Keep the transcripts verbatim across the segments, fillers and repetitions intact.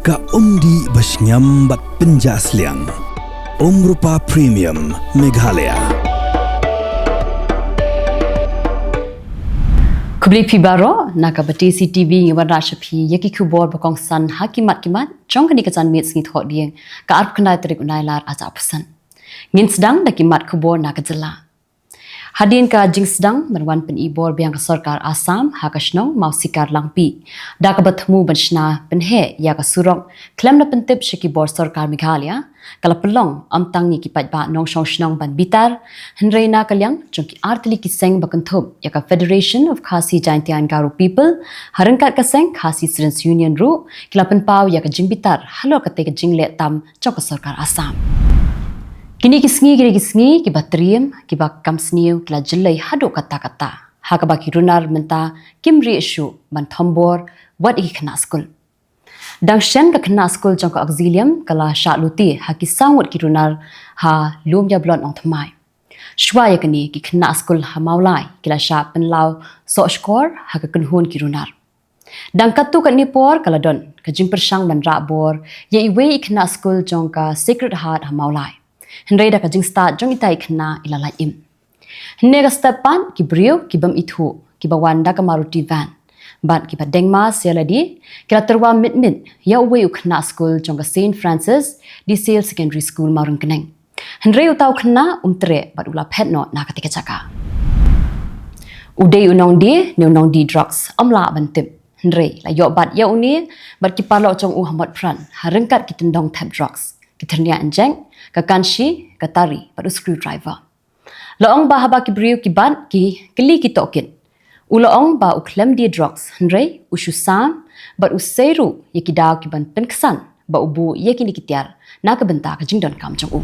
Ka umdih ba shngiam bad pynjah sliang. Umrupa Premium Meghalaya. Khublei phi baroh, na ka Batesi T V ngi wanrah sha phi ïa ki khubor ba kongsan ha ki mat ki mat jong kane ka janmiet sngi Thohdieng, ka arphew khyndai tarik u Nailar arhajar arphew san. Ngin sdang da ki mat khubor na ka jylla. Hadien ka jingsdang ban wan pynibor biang ka sorkar Assam ha ka shnong Mawsikar Langpih, da kaba thmu ban shna pynheh ïa ka surok khlem da pyntip sha ki bor sorkar Meghalaya, ka la pynlong ym tang ïa ki paidbah nongshong shnong ban bitar, hynrei na ka liang jong ki artylli ki seng ba kynthup ïa ka Federation of Khasi Jaintia and Garo People, ha ryngkat ka seng Khasi Students Union ruh, ki la pynpaw ïa ka jingbitar halor katei ka jingleh tam jong ka sorkar Assam. Kine ki sngi, kine ki sngi kiba triem, kiba kam sniew, ki la jyllei haduh katta katta, ha kaba ki runar mynta kim rieh shuh ban thombor wat ïa ki khynnah skul. Dang shen ka khynnah skul jong ka Auxilium ka la shah lute ha ki saw ngut ki runar ha Lumjablong Nongthymmai. Shuwa ïa kane ki khynnah skul ha Mawlai ki la shah pynlaw soh shkor ha ka kynhun ki runar. Dang katto katne por ka la don ka jingpyrshang ban rah bor ïa iwei i khynnah skul jong ka Sacred Heart ha Mawlai, hynrei da ka jingstad jong ita i khynnah i la lait im. Hynne ka step pat ki briew ki bym ithuh kiba wan da ka Maruti van bad kiba deng mask ïa lade, ki la tyrwa mit mit ïa uwei u khynnah skul jong ka Saint Francis de Sales Secondary School Mawryngkneng. Hynrei uta u khynnah um treh bad u la phet noh na katei ka jaka. U dei u nongdie ne u nongdie drugs ym lah ban tip, hynrei la ïoh bat ïa une bad ki paralok jong u ha Motphran ha ryngkat ki tyndong thep drugs, ki thyrniah injek, ka kanshi, ka tari bad u screwdriver. La ong ba haba ki briew ki bat ki kylli ki tohkit, u la ong ba u khlem die drugs, hynrei u shu sam bad u sei ruh ïa ki daw ki ban pynksan ba u buh ïa kine ki tiar na ka bynta ka jingdonkam jong u.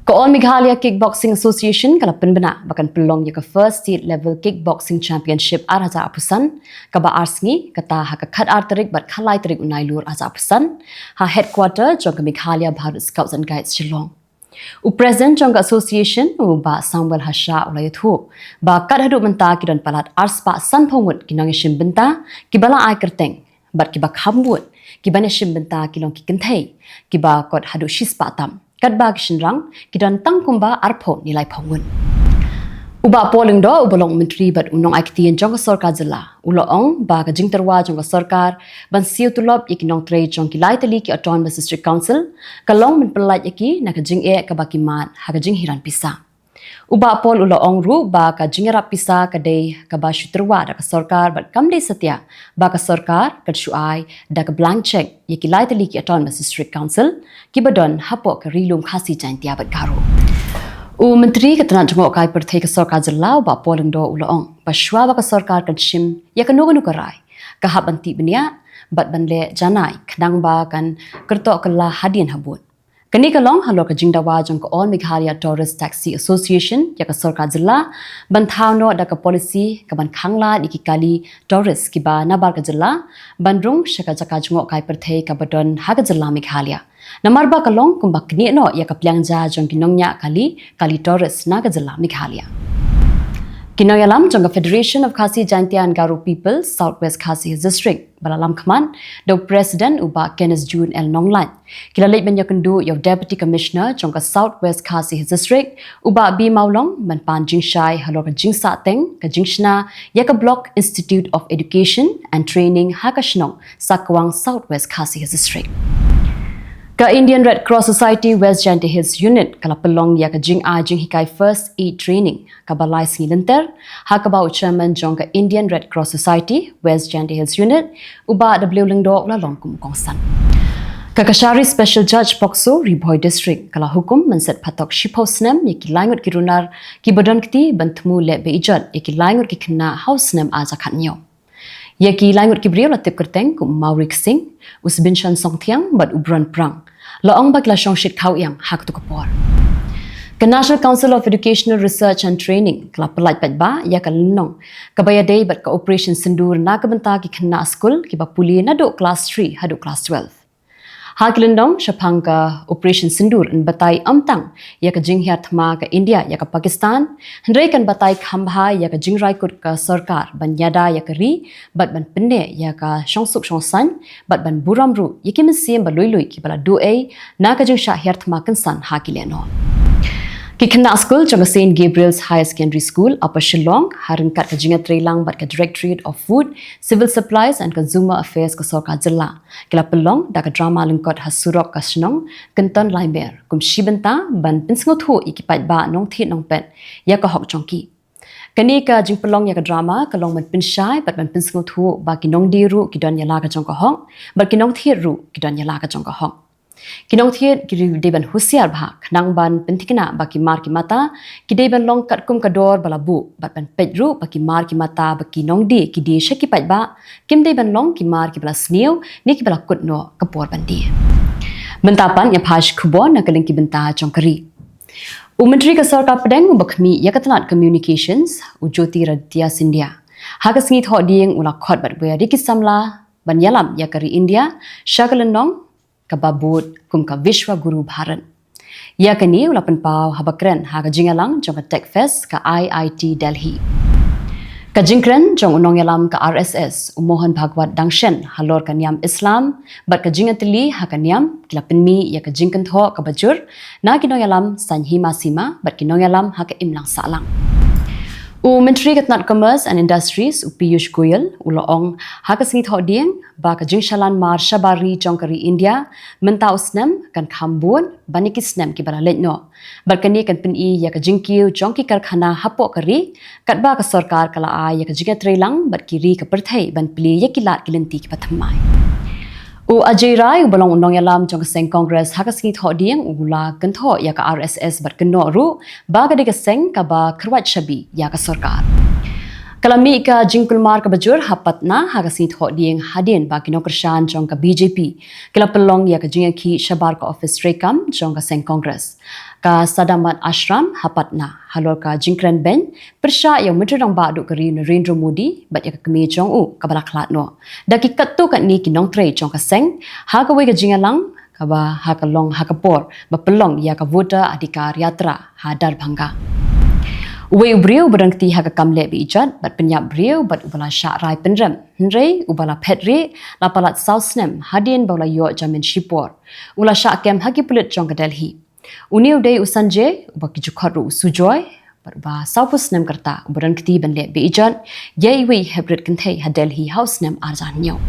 Ka All Meghalaya Kickboxing Association ka la pynbna ba kan pynlong ïa ka First State Level Kickboxing Championship arhajar arphew san, kaba ar sngi, kata ha ka khatar tarik bad khatlai tarik u Nailur arhajar arphew san, ha headquarter jong ka Meghalaya Bharat Scouts and Guides Shillong. U President jong ka association, u Bah Samuel Hashah, u la ïathuh ba kat haduh mynta ki don palat arspah sanphew ngut ki nongïashim bynta kiba la ai kyrteng bad kiba kham bud ki ban ïashim bynta ki long ki kynthei kiba kot haduh shispah tam, katba ki shynrang ki don tang kumba arphew ne laiphew ngut. U Bah Paul Lyngdoh, uba long u Myntri bad u nongai ktien jong ka sorkar jylla, u la ong ba ka jingtyrwa jong ka sorkar ban siew tulop ïa ki nongtrei jong ki lai tylli ki Autonomous District Council ka long ban pynlait ïa ki na ka jingeh kaba ki mad ha ka jinghiar pisa. U Bah Paul u la ong ruh ba ka jingïarap pisa ka dei kaba shu tyrwa da ka sorkar bad kam dei satia ba ka sorkar kan shu ai da ka blank cheque ïa ki lai tylli ki Autonomous District Council kiba don hapoh ka Ri Lum Khasi Jaintia bad Garo. U Myntri ka tnat jngohkai pyrthei ka sorkar jylla, u Bah Paul Lyngdoh, u la ong ba shuwa ba ka sorkar kan shim ïa kano kano ka rai, ka hap ban tih bniah bad ban leh janai khnang ba kan kyrtoh kylla hadien habud. Kane ka long halor ka jingdawa jong ka All Meghalaya Tourist Taxi Association ïa ka sorkar jylla ban thaw noh da ka policy ka ban khanglad ïa ki kali tourist kiba nabar ka jylla ban rung sha ka jaka jngohkai pyrthei kaba don ha ka jylla Meghalaya, namar ba ka long kumba knieh noh ïa ka pliang ja jong ki nongñiah kali, kali tourist na ka jylla Meghalaya. Ki nongïalam jong ka Federation of Khasi Jaintia and Garo People South West Khasi Hills District, ba la lam khmat da u President, u Bah Kenneth June L Nonglait, ki la leit ban ïakynduh ïa u Deputy Commissioner jong ka South West Khasi Hills District, u Bah B Mawlong, ban pan jingshai halor ka jingsahteng ka jingshna ïa ka Block Institute of Education and Training ha ka shnong Sakwang, South West Khasi Hills District. Ka Indian Red Cross Society West Jaintia Hills Unit ka la pynlong ïa ka jingai jinghikai first aid training kaba lai sngi lynter, ha kaba u Chairman jong ka Indian Red Cross Society West Jaintia Hills Unit, u Bah W Lyngdoh, u la long kum u kongsan. Ka Kashari Special Judge POCSO, Ri Bhoi District, ka la hukum ban set phatok shiphew snem ïa ki lai ngut ki runar kiba don kti ban thmu leh be-ijot ïa ki lai ngut ki khynnah ha u snem arhajar khathynñiew. Ïa ki lai ngut ki briew la tip kyrteng kum u Mawri Ksing, u Sbinshon Songthiang bad u Bron Prang. La ong ba ki la shong shit khaw ïang ha kato ka por. Ka National Council of Educational Research and Training ka la pyllait paidbah ïa ka lynnong kaba ïadei bad ka Operation Sindoor na ka bynta ki khynnah skul kiba pule naduh klas three haduh klas twelve. Ha ki lynnong shaphang ka Operation Sindoor yn batai ym tang ïa ka jinghiar thma ka India ïa ka Pakistan, hynrei kan batai kham bha ïa ka jingrai kut ka sorkar ban ïada ïa ka ri bad ban pynneh ïa ka shongsuk shongsaiñ bad ban burom ruh ïa ki mynsiem ba lui lui kiba la duh ei na ka jingshah hiar thma kynsan ha ki lehnoh. Ki khynnah skul jong ka Saint Gabriel's Higher Secondary School, Upper Shillong, ha ryngkat ka jingïatreilang bad ka Directorate of Food, Civil Supplies and Consumer Affairs ka sorkar jylla, ki la pynlong da ka drama lyngkot ha surok ka shnong Kynton Laimer kum shi bynta ban pynsngewthuh ïa ki paidbah nongthied nongpet ïa ka hok jong ki. Kane ka jingpynlong ïa ka drama ka long ban pynshai bad ban pynsngewthuh ba ki nongdie ruh ki don ïa la ka jong ka hok bad ki nongthied ruh ki don ïa la ka jong ka hok. Ki nongthied ki dei ban husiar bha khnang ban pynthikna ba ki mar ki mata ki dei ban long katkum ka dor ba la buh bad ban peit ruh ba ki mar ki mata ba ki nongdie ki die sha ki paidbah kim dei ban long ki mar kiba la sniew ne kiba la kut noh ka por ban die. Mynta pat ngin ïa phai sha ki khubor na ka liang ki bynta jong ka ri. U Myntri ka Sorkar Pdeng uba khmih ïa ka tnat Communications, u Jyotiraditya Scindia, ha ka sngi Thohdieng u la khot bad wer ïa ki samla ban ïalam ïa ka ri India sha ka lynnong kaba bud kum ka Vishwa Guru Bharat. Ïa kane u la pynpaw haba kren ha ka jingïalang jong ka Tech Fest ka I I T Delhi. Ka jingkren jong u nongïalam ka R S S, u Mohan Bhagwat Dangshen, halor ka niam Islam bad ka jingïatylli ha ka niam ki la pynmih ïa ka jingkynthoh kaba jur na ki nongïalam saiñ hima sima bad ki nongïalam ha ka imlang sahlang. U Myntri ka tnat Commerce and Industries, u Piyush Goyal, u la ong ha ka sngi Thohdieng ba ka jingshalan mar shabar ri jong ka ri India mynta u snem kan kham bun ban ïa ki snem kiba la leit noh. Bad kane kan pyni ïa ka jingkiew jong ki karkhana hapoh ka ri, katba ka sorkar ka la ai ïa ka jingïatreilang bad ki ri ka pyrthei ban plie ïa ki lad ki lynti kiba thymmai. U Ajay Rai uba long u nongïalam jong ka seng Congress ha ka sngi Thohdieng u la kynthoh ïa ka R S S bad kynnoh ruh ba ka dei ka seng kaba kyrwat shabi ïa ka sorkar. Ka la mih ka jingkulmar kaba jur ha Patna ha ka sngi Thohdieng hadien ba ki nongkyrshan jong ka B J P ki la pynlong ïa ka jingïakhih shabar ka ophis treikam jong ka seng Congress, ka Sadamad Ashram ha Patna, halor ka jingkren beiñ pyrshah ïa u Myntri Rangbah duh ka ri Narendra Modi bad ïa ka kmie jong u kaba la khlad noh da ki katto katne ki nongtrei jong ka seng ha kawei ka jingïalang kaba ha ka long ha ka por ba pynlong ïa ka Voter Adhikar Yatra ha Darbhanga. Uwei u briew uba don kti ha ka kam leh be ijot bad pynïap briew bad uba la shah rai pynrem hynrei uba la phet rieh la palat saw snem hadien ba u la ïoh jamin shipor, u la shah kem ha ki pulit jong ka Delhi. Une u dei u Sanjay uba ki ju khot ruh u Sujoy bad uba sawphew snem ka rta uba don kti ban leh be ijot ïa iwei i heprit kynthei ha Delhi ha u snem arhajar hynñiew.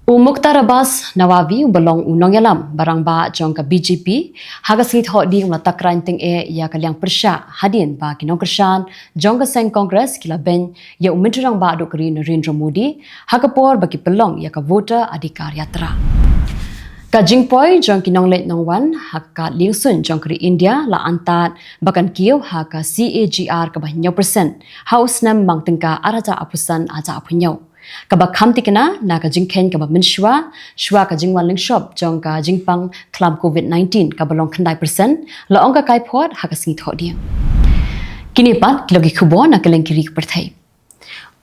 U Mukhtar Abbas Naqvi uba long u nongïalam ba rangbah jong ka B J P ha ka sngi Thohdieng u la takra tyngeh ïa ka liang pyrshah hadien ba ki nongkyrshan jong ka seng Congress ki la beiñ ïa u Myntri Rangbah duh ka ri Narendra Modi ha ka por ba ki pynlong ïa ka Voter Adhikar Yatra. Ka jingpoi jong ki nongleit nongwan ha ka kad liengsuiñ jong ka ri India la antad ba kan kiew ha ka C A G R kaba hynñiew percent ha u snem mang tyngka arhajar arphew san arhajar arphew hynñiew, kaba kham thikna na ka jingkheiñ kaba mynshuwa shuwa ka jingwan lyngshop jong ka jingpang khlam Covid nineteen kaba long khyndai percent, la ong ka kaiphod ha ka sngi Thohdieng. Kine pat ki long ki khubor na ka liang ki ri ka pyrthei.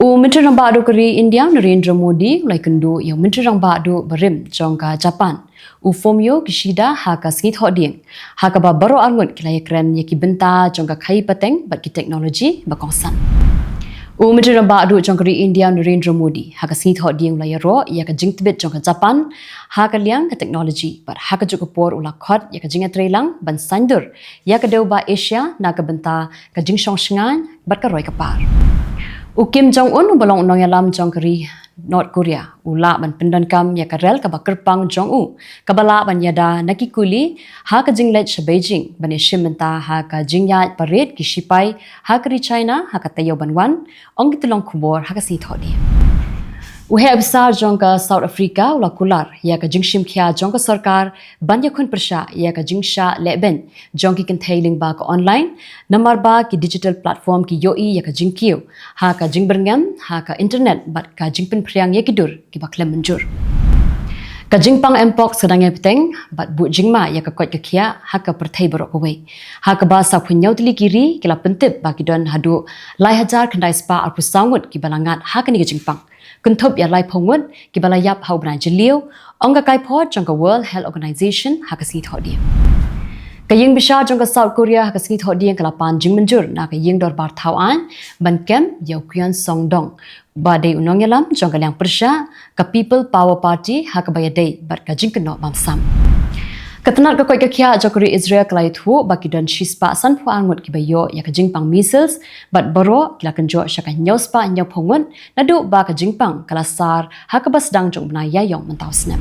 U Myntri Rangbah duh ka ri India u Narendra Modi u la ïakynduh ïa u Myntri Rangbah duh barim jong ka Japan, u Fumio Kishida ha ka sngi Thohdieng, ha kaba baroh arngut ki la ïakren ïa ki bynta jong ka khaïi pateng bad ki teknoloji ba kongsan. U Myntri Rangbah duh jong ka ri India u Narendra Modi ha ka sngi Thohdieng u la ïaroh ïa ka jingtbit jong ka Japan ha ka liang ka teknoloji bad ha kajuh ka por u la khot ïa ka jingïatreilang ban saiñdur ïa ka dewbah Asia na ka bynta ka jingshong shngaiñ bad ka roi ka par. U Kim Jong Un uba long u nongïalam jong ka ri North Korea u lah ban pyndonkam ïa ka rel kaba kyrpang jong u kaba lah ban ïada na ki kuli ha ka jingleit sha Beijing ban ïashim bynta ha ka jingïaid parade ki shipai ha ka ri China ha ka taïew ban wan, ong ki tyllong khubor ha ka sngi Thohdieng. U heh officer jong ka South Africa u la kular ïa ka jingshim khia jong ka sorkar ban ïakhun pyrshah ïa ka jingshah lehbeiñ jong ki kynthei lyngba ka online, namar ba ki digital platform ki ïohi ïa ka jingkiew ha ka jingbyrngem ha ka internet bad ka jingpynphriang ïa ki dur kiba khlem mynjur. Ka jingpang mpox ka dang ïai bteng bad buh jingma ïa ka koit ka khiah ha ka pyrthei baroh kawei, ha kaba sawphew hynñiew tylli ki ri ki la pyntip ba ki don haduh lai hajar khyndai spah arphew saw ngut kiba la ngat ha kane ka jingpang. kynthup ïa laiphew ngut kiba la ïap ha u bnai Jylliew, ong ka kaiphod jong ka World Health Organization ha ka sngi Thohdieng. Ka ïing bishar jong ka South Korea ha ka sngi Thohdieng ka la pan jingmynjur na ka ïing dorbar thaw aiñ ban kem ïa u Kwon Song Dong, ba dei u nongïalam jong ka liang pyrshah ka People Power Party ha kaba ïadei bad ka jingkynnoh bamsap. Ka tnat ka koit ka khiah jong ka ri Israel ka la ïathuh ba ki don shispah sanphew ar ngut kiba ïoh ïa ka jingpang measles, bad baroh ki la kynjoh sha ka hynñiew spah hynñiewphew ngut, naduh ba ka jingpang ka la sar ha kaba sdang jong u bnai Ïaïong mynta u snem.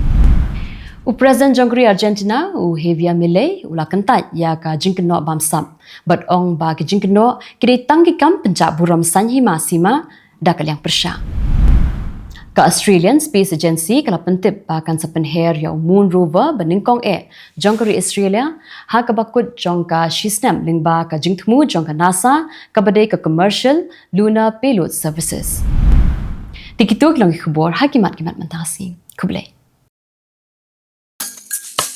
U President jong ka ri Argentina, u Javier Milei, u la kyntait ïa ka jingkynnoh bamsap, bad ong ba ki jingkynnoh ki dei tang ki kam pynjah burom saiñ hima sima da ka liang pyrshah. Ka Australian Space Agency ka la pyntip ba kan sa pynher ïa u Moon Rover ba nyngkong eh jong ka ri Australia ha kaba kut jong ka shisnem lyngba ka jingthmu jong ka NASA kaba dei ka Commercial Lunar Payload Services. Te kito ki long ki khubor ha ki mat ki mat mynta ka sngi. Khublei.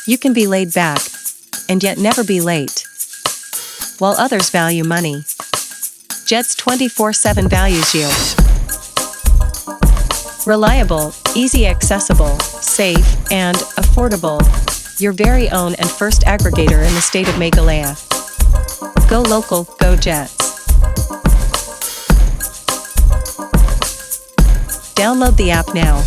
You can be laid back and yet never be late. While others value money, Jets twenty-four seven values you. Reliable, easy accessible, safe, and affordable. Your very own and first aggregator in the state of Meghalaya. Go local, go Jets. Download the app now.